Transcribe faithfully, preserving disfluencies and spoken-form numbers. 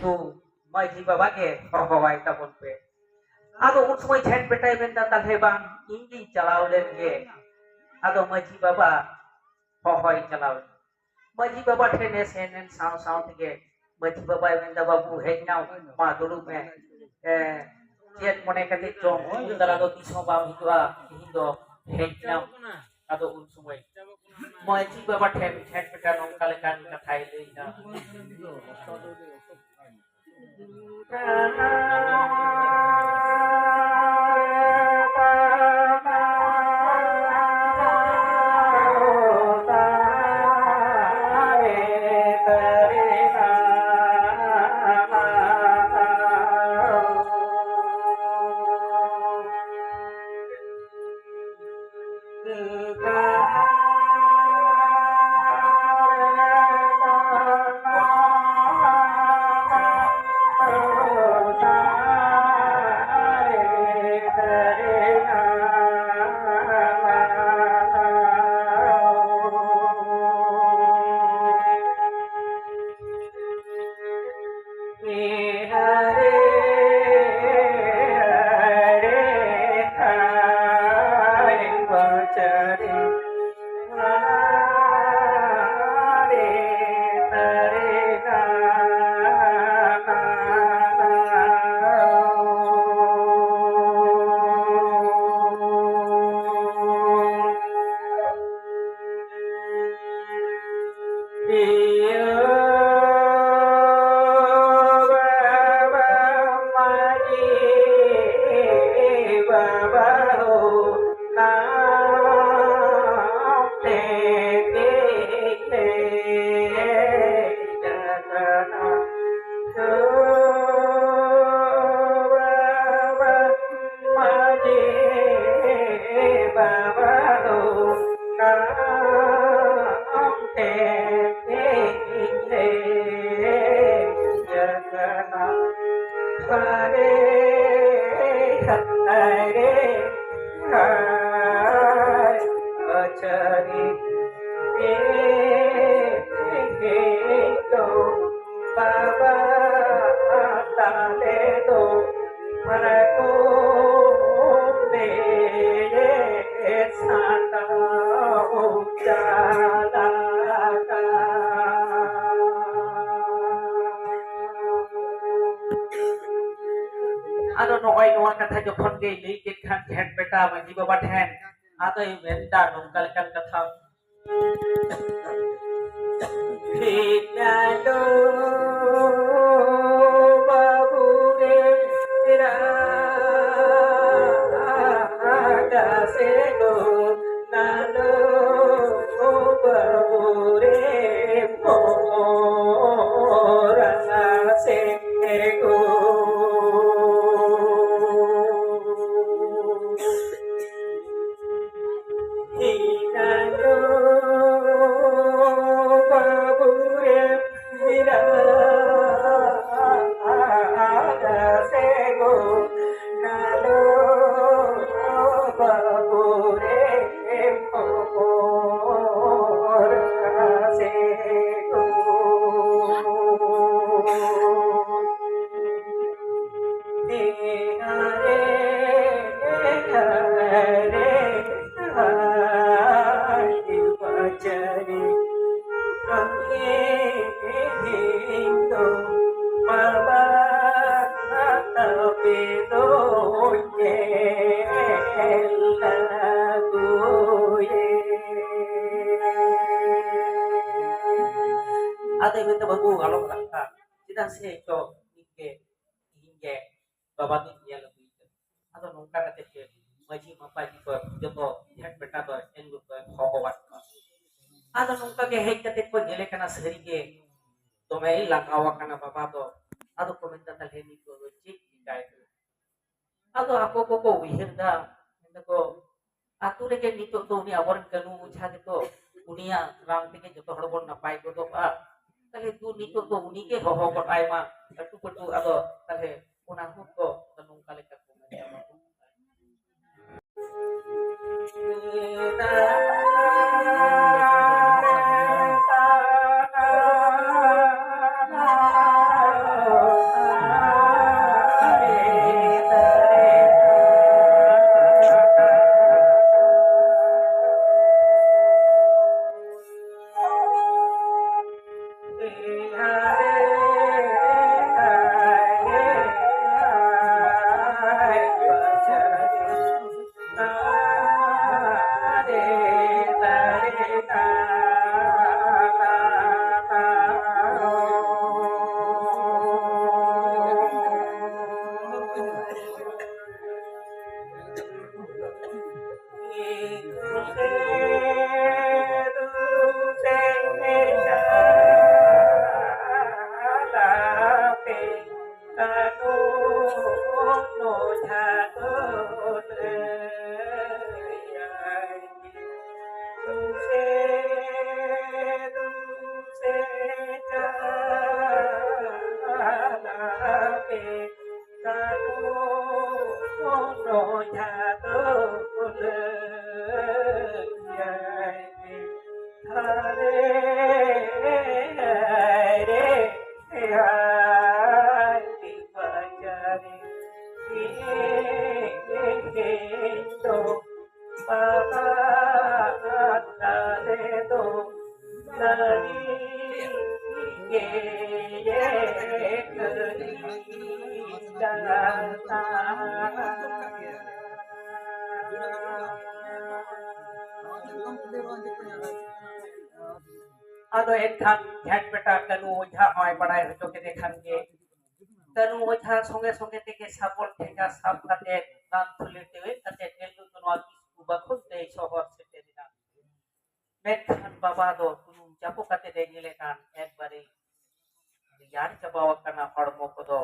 ᱛᱚ ᱢᱟᱹᱡᱷᱤ ᱵᱟᱵᱟ ᱜᱮ ᱦᱚᱦᱚᱣᱟᱭ ᱛᱟᱵᱚᱱ ᱯᱮ᱾ ᱟᱫᱚ ᱩᱱ ᱥᱚᱢᱚᱭ ᱡᱷᱮᱸᱴ ᱵᱮᱴᱟᱭ ᱢᱮᱱᱫᱟ, ᱛᱟᱦᱞᱮ ᱵᱟᱝ, ᱤᱧ ᱜᱤᱧ ᱪᱟᱞᱟᱣ ᱞᱮᱱ ᱜᱮ᱾ ᱟᱫᱚ ᱢᱟᱹᱡᱷᱤ ᱵᱟᱵᱟ ᱦᱚᱦᱚᱭ ᱪᱟᱞᱟᱣ ᱮᱱᱟ᱾ ᱢᱟᱹᱡᱷᱤ ᱵᱟᱵᱟ ᱴᱷᱮᱱᱮ ᱥᱮᱱ ᱮᱱ ᱥᱟᱶ ᱥᱟᱶ ᱛᱮᱜᱮ ᱢᱟᱹᱡᱷᱤ ᱵᱟᱵᱟᱭ ᱢᱮᱱᱫᱟ, ᱵᱟᱹᱵᱩ, ᱦᱮᱡ ᱱᱟᱢ, ᱢᱟ ᱫᱩᱲᱩᱵ ᱢᱮ᱾ ᱮ, ᱪᱮᱫ ᱢᱚᱱᱮ ᱠᱟᱛᱮ ᱪᱚᱝ ᱩᱱ ᱫᱟᱨᱟ ᱫᱚ ᱛᱤᱥ ᱦᱚᱸ ᱵᱟᱢ ᱦᱤᱡᱩᱜᱼᱟ, ᱛᱤᱦᱤᱧ ᱫᱚ ᱦᱮᱡ ᱱᱟᱢ᱾ ᱟᱫᱚ ᱩᱱ ᱥᱚᱢᱚᱭ ᱢᱟᱹᱡᱷᱤ ᱵᱟᱵᱟ ᱴᱷᱮᱱ ᱡᱷᱮᱸᱴ ᱵᱮᱴᱟ ᱱᱚᱝᱠᱟ ᱞᱮᱠᱟᱱ ᱠᱟᱛᱷᱟᱭ ᱞᱟᱹᱭ ᱮᱫᱟ᱾ ᱟᱫᱚ ᱱᱚᱜᱼᱚᱭ ᱱᱚᱣᱟ ᱠᱟᱛᱷᱟ ᱡᱚᱠᱷᱚᱱ ᱜᱮᱭ ᱞᱟᱹᱭ ᱠᱮᱫ ᱠᱷᱟᱱ ᱡᱷᱮᱸᱴ ᱵᱮᱴᱟ ᱢᱟᱹᱡᱷᱤ ᱵᱟᱵᱟ ᱴᱷᱮᱱ, ᱟᱫᱚᱭ ᱢᱮᱱᱫᱟ ᱱᱚᱝᱠᱟ ᱞᱮᱠᱟᱱ ᱠᱟᱛᱷᱟ, ᱵᱟᱹᱵᱩ ᱨᱮ ᱨᱟᱜᱟ ᱥᱮ ᱜᱳ, ᱱᱟᱞᱚ ᱵᱟᱹᱵᱩ ᱨᱮ ᱢᱚᱨᱟ ᱥᱮ ᱜᱳ᱾ ᱦᱤᱱᱟᱞᱚ ᱵᱟᱹᱵᱩ ᱨᱮ ᱦᱤᱱᱟᱞᱚ ᱥᱮ ᱜᱳ, ᱱᱟᱞᱚ ᱵᱟᱹᱵᱩ ᱨᱮ ᱦᱚᱯᱚᱱ ᱥᱮ ᱜᱳ᱾ ᱦᱮ ᱦᱟᱨᱮ, ᱦᱟᱨᱮ, ᱦᱟᱨᱮ, ᱵᱟᱡᱟᱨᱤ, ᱟᱢᱮ ᱤᱧ ᱫᱚ ᱵᱟᱵᱟ ᱛᱟᱯᱮ ᱫᱚ ᱧᱮᱞ ᱟᱹᱜᱩᱭᱮ᱾ ᱟᱫᱚᱭ ᱢᱮᱱᱫᱟ, "ᱵᱟᱹᱵᱩ, ᱟᱞᱚᱢ ᱨᱟᱜᱟ, ᱪᱮᱫᱟᱜ ᱥᱮ ᱪᱚ ᱤᱧ ᱜᱮ, ᱤᱧ ᱜᱮ ᱵᱟᱵᱟ ᱫᱚᱧ ᱧᱮᱞ ᱟᱹᱜᱩᱭ ᱠᱟᱱᱟ᱾" ᱟᱫᱚ ᱱᱚᱝᱠᱟ ᱠᱟᱛᱮ ᱜᱮ ᱢᱟᱹᱡᱷᱤ ᱢᱟᱯᱟᱡᱷᱤ ᱠᱚ ᱡᱚᱛᱚ ᱡᱷᱮᱸᱴ ᱵᱮᱴᱟ ᱫᱚ ᱮᱱ ᱦᱤᱞᱳᱜ ᱠᱚ ᱦᱚᱦᱚᱣᱟᱫ ᱠᱚᱣᱟ᱾ ᱟᱫᱚ ᱱᱚᱝᱠᱟ ᱜᱮ ᱦᱮᱡ ᱠᱟᱛᱮ ᱠᱚ ᱧᱮᱞᱮ ᱠᱟᱱᱟ, ᱥᱟᱹᱨᱤ ᱜᱮ ᱫᱚᱢᱮᱭ ᱞᱟᱸᱜᱟᱣ ᱟᱠᱟᱱᱟ ᱵᱟᱵᱟ ᱫᱚ᱾ ᱟᱫᱚ ᱠᱚ ᱢᱮᱱᱫᱟ, "ᱛᱟᱦᱞᱮ ᱱᱤᱛᱚᱜ ᱫᱚ ᱪᱮᱫ ᱪᱤᱠᱟᱭ ᱦᱩᱭᱩᱜᱼᱟ?" ᱟᱫᱚ ᱟᱠᱚ ᱠᱚᱠᱚ ᱩᱭᱦᱟᱹᱨ ᱫᱟ, ᱢᱮᱱᱫᱟᱠᱚ, "ᱟᱛᱳ ᱨᱮᱜᱮ ᱱᱤᱛᱚᱜ ᱫᱚ ᱩᱱᱤ ᱟᱵᱚᱨᱮᱱ ᱠᱟᱹᱱᱩ ᱚᱡᱷᱟ ᱜᱮᱛᱚ, ᱩᱱᱤᱭᱟᱜ ᱨᱟᱱ ᱛᱮᱜᱮ ᱡᱚᱛᱚ ᱦᱚᱲ ᱵᱚᱱ ᱱᱟᱯᱟᱭ ᱜᱚᱫᱚᱜᱼᱟ᱾ ᱛᱟᱦᱞᱮ ᱫᱩ ᱱᱤᱛᱚᱜ ᱫᱚ ᱩᱱᱤ ᱜᱮ ᱦᱚᱦᱚ ᱜᱚᱫ ᱟᱭ ᱢᱟ, ᱟᱹᱴᱩ ᱯᱟᱹᱴᱩ, ᱟᱫᱚ ᱛᱟᱦᱞᱮ ᱚᱱᱟ ᱦᱚᱸ ᱠᱚ ᱱᱚᱝᱠᱟ ᱞᱮᱠᱟ ᱠᱚ ᱢᱮᱱᱟ᱾" ᱟᱫᱚ ᱮᱱᱠᱷᱟᱱ ᱡᱷᱮᱸᱴ ᱵᱮᱴᱟ ᱠᱟᱹᱱᱩ ᱚᱡᱷᱟ ᱦᱚᱸᱭ ᱵᱟᱲᱟᱭ ᱦᱚᱪᱚ ᱠᱮᱫᱮ ᱠᱷᱟᱱ ᱜᱮ, ᱠᱟᱹᱱᱩ ᱚᱡᱷᱟ ᱥᱚᱸᱜᱮ ᱥᱚᱸᱜᱮ ᱛᱮᱜᱮ ᱥᱟᱵᱚᱞ ᱴᱷᱮᱸᱜᱟ ᱥᱟᱵ ᱠᱟᱛᱮ, ᱫᱟᱱ ᱛᱷᱩᱞᱤ ᱴᱮᱣᱮᱫ ᱠᱟᱛᱮ, ᱛᱮᱞᱫᱩ ᱛᱚᱱᱚᱣᱟ ᱠᱤᱥᱠᱩ ᱵᱟᱠᱷᱳᱞ ᱛᱮᱭ ᱥᱚᱦᱚᱨ ᱥᱮᱴᱮᱨ ᱮᱱᱟ᱾ ᱢᱮᱱᱠᱷᱟᱱ ᱵᱟᱵᱟ ᱫᱚ ᱥᱩᱱᱩᱢ ᱪᱟᱯᱚ ᱠᱟᱛᱮ ᱮ ᱧᱮᱞᱮ ᱠᱟᱱ, ᱮᱠᱵᱟᱨᱮ ᱨᱮᱭᱟᱲ ᱪᱟᱵᱟᱣ ᱟᱠᱟᱱᱟ ᱦᱚᱲᱢᱚ ᱠᱚᱫᱚ᱾